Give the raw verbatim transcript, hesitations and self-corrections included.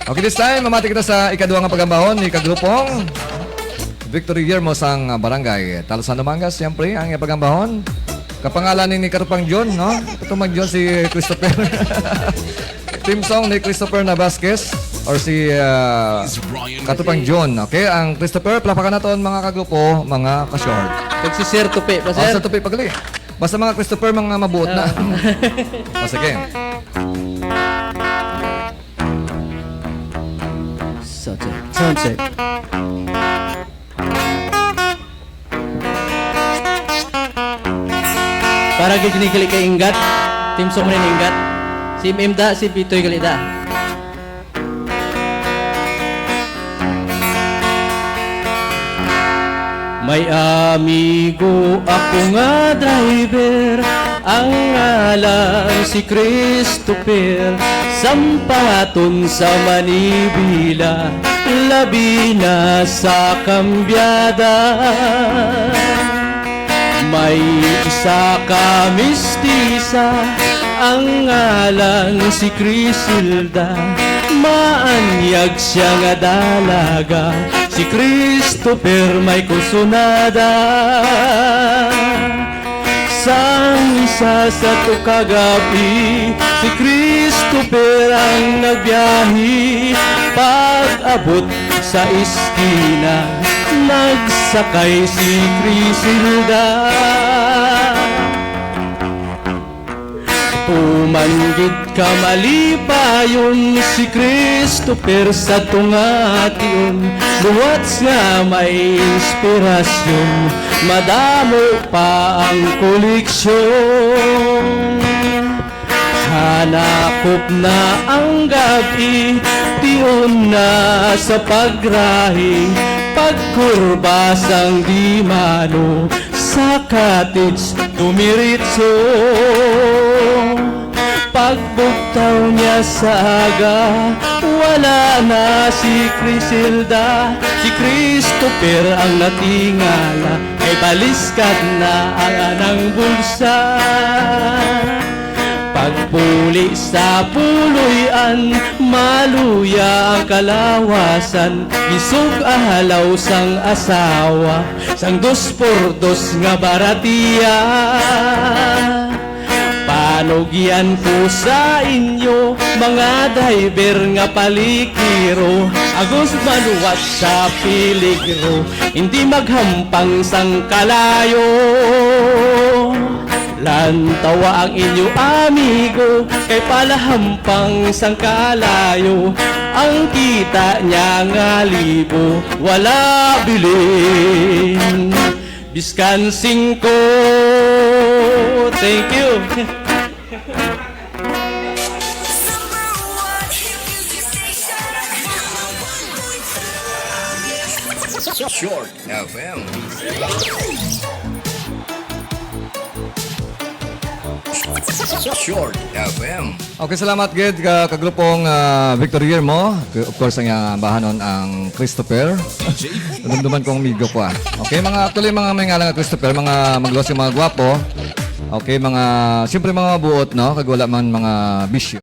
Okay, this time, mamati kita sa ikaduha nga pagambahon ni kagrupong Victory Yermo sang Barangay Talusan, Dumangas. Siyempre, ang iyang pagambahon, kapangalan ni Katupang John, no? Katupang John si Christopher. Theme song ni Christopher Navasquez or si ah, Katupang John. Okay, ang Christopher, palapakan naton, mga kagrupo, mga ka-short. Kag si Sir Tupi pa, Ah, sir. Sir Tupi, pagali. Basta mga Christopher, mga mabuot na. Ah. O, sige. Sound check. Sound check. Para gid ni gali kay Ingat. Team Song rin Ingat. Si M M da, si Pitoy gali da. May amigo ako nga driver, ang ngalan si Christopher. Sampaton sa Manibila, labi na sa Kambyada. May isa ka mistisa, ang ngalan si Crisilda. Maanyag siya nga dalaga, si Christopher may kusunada. Sang isa sa to ka gab-i, si Christopher ang nagbiyahe. Pag-abot sa eskina, nagsakay si Crisilda. Tuman gid ka malipayon si Christopher sa tunga tion, buwats nga may inspirasyon, madamo pa ang koleksyon. Hanakop na ang gab-i, tion na sa pagrahi, pagkurba sang Dimano, sa cottage dumiritso. Pagbugtaw niya sa aga, wala na si Crisilda. Si Christopher ang natingala, kay baliskad na ang anang bulsa. Pagpuli sa puloy-an, maluya ang kalawasan. Gisug-a halaw sang asawa, sang dos por dos nga baratiya. Panugyan ko sa inyo, mga driver nga palikiro, agos maluwat sa peligro, hindi maghampang sang kalayo. Lantawa ang inyo amigo, kay palahampang sang kalayo, ang kita niya nga libo, wala bilin. Biskan singko. Thank you. Short F M. Short F M. Okay, salamat gid ka kagrupong ah, Victor Guillermo. Of course, ang iyang bahanon ang Christopher. Dumduman kong amigo ko ah. Okay, mga actually mga may ngalan nga Christopher, mga magluwas nga mga gwapo. Okay, mga siyempre mga mabuot, no? Kag wala man mga bisyo.